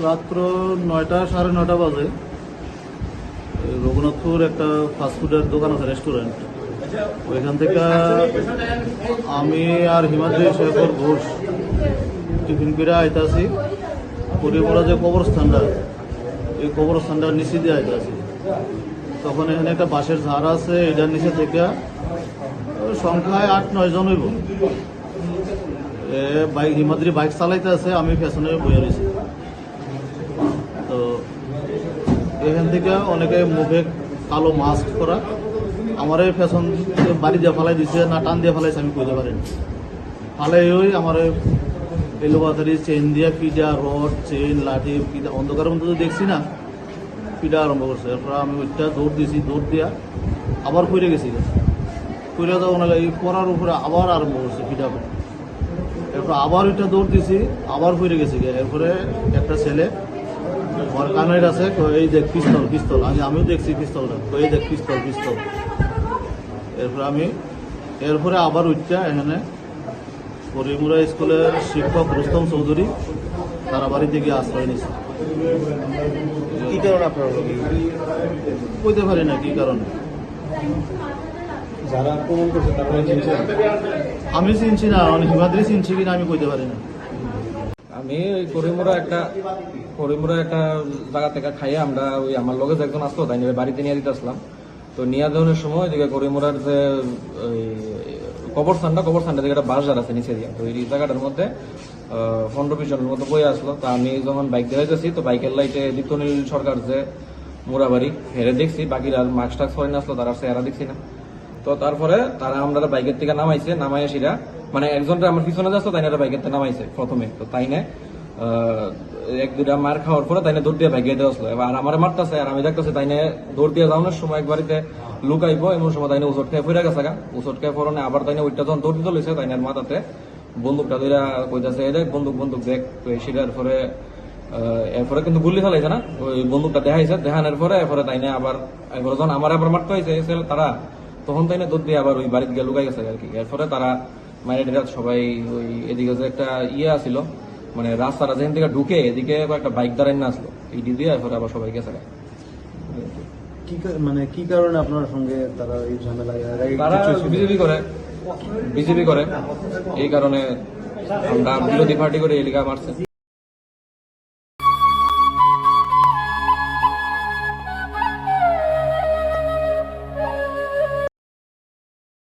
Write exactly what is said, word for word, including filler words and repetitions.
রাত্র নয়টা, সাড়ে নয়টা বাজে। এই রঘুনাথপুর একটা ফাস্টফুডের দোকান আছে, রেস্টুরেন্ট, ওইখান থেকে আমি আর হিমাদ্রি শেখর ঘোষ টিফিন করে আইতাছি। পরিমরা যে কবরস্থানটা, এই কবরস্থানটার নিচে দিয়ে আইতাছি। তখন এখানে একটা বাঁশের ঝাড় আছে, এটার নিচে থেকে ওই সংখ্যায় আট নয় জন হইব। এ বাইক, হিমাদ্রি বাইক চালাইতে আছে, আমি পেছনে বইয়া রয়েছি। তো এখান থেকে অনেকে মুখে কালো মাস্ক করা, আমার এই পেছন বাড়ি দিয়ে ফালাই দিছে না টান দিয়ে ফালাইছে, আমি কইতে পারি না। ফালাই ওই আমার এলোপাতারি চেইন দিয়া পিটা, রড, চেইন, লাঠি, পিটা, অন্ধকারের মধ্যে তো দেখছি না, পিটা আরম্ভ করছে। এরপর আমি ওইটা দৌড় দিছি, দৌড় দিয়া আবার ফিরে গেছি। ফিরে তো ওনাকে এই পড়ার উপরে আবার আরম্ভ করছে পিটা। এরপর আবার ওইটা দৌড় দিছি, আবার ফিরে গেছি গিয়া। এরপরে একটা ছেলে আমার কানের আছে, কয়, "এই দেখ পিস্তল, পিস্তল।" আমি, আমিও দেখছি পিস্তলটা, কয়, "এই দেখ পিস্তল, পিস্তল।" এরপরে আমি, এরপরে আবার উঠটা এখানে পরিমুরা স্কুলের শিক্ষক রুস্তম চৌধুরী, তারা বাড়িতে গিয়ে আশ্রয় নিয়েছে। কি কারণে আপনারা কইতে পারি না কি কারণে। যারা আক্রমণ করছে তারা চিনছেন? আমি চিনছি না, মানে হিমাদ্রি চিনছি কিনা আমি কইতে পারি না। আমি ওই করিমুরা একটা, করিমুরা একটা জায়গা থেকে খাইয়ে আমরা ওই আমার লগে যে একজন আসলো, তাই নিয়ে বাড়িতে নিয়ে দিতে আসলাম। তো নিয়ে দেওয়ানোর সময় এদিকে করিমুরার যে ওই কবরস্থানটা, কবরস্থানটা দিকে একটা বাঁশ ঝাড় আছে নিচে দিয়ে, তো এই জায়গাটার মধ্যে আহ, পনেরো বিশ জনের মতো বই আসলো। তা আমি যখন বাইক দিয়ে যাইতেছি, তো বাইকের লাইটে দীপ্তনীল সরকার যে মুরাবাড়ি, হেরে দেখছি, বাকিরা আর মাস্ক টাস্ক পরে আসলো, তারা চেহারা দেখছি না। তো তারপরে তারা আমরা বাইকের থেকে নামাইছে, নামাই আসিরা, মানে একজনটা আমার পিছনে যাচ্ছে, তাই না বাইকের থেকে নামাইছে প্রথমে। তো তাই না আহ, এক দুইটা মার খাওয়ার পরে তাই না দৌড় দিয়ে বাইকে দিয়ে আসলো। এবার আমার মারতেছে, আর আমি দেখতেছি তাই না দৌড় দিয়ে যাওয়ানোর সময় একবারিতে লুকাইবো, এমন সময় তাই না উচট খেয়ে ফিরে গেছে গা। উচট খেয়ে ফোরনে আবার তাই না ওইটা যখন দৌড় দিতে লইছে, তাই না মাথাতে বন্দুকটা ধরে কইতাছে, "এই দেখ বন্দুক, বন্দুক দেখ।" তো এই সেটার পরে আহ, এরপরে কিন্তু গুলি চালাইছে না, ওই বন্দুকটা দেখাইছে, দেখানোর পরে এরপরে তাই না আবার, এরপরে যখন আমার আবার মারতে হয়েছে এসে তারা, তখন তাই না দৌড় দিয়ে আবার ওই বাড়িতে গিয়ে লুকাই গেছে আর কি। এরপরে তারা মাইরে টেরা সবাই ওই এদিকে যে একটা ইয়ে আছিল, মানে রাস্তাটা যেখান থেকে ঢুকে এদিকে একটা বাইক দাঁড়ায় না আসলো, ইডি দিয়ে এরপরে আবার সবাই গেছে। কি কা-, মানে কি কারণে আপনার সঙ্গে তারা এই ঝামেলা, এর আগে তারা কিছু ছিল? বিজেপি করে, বিজেপি করে, এই কারণে আমরা বিরোধী পার্টি করে এলাকা মারছে।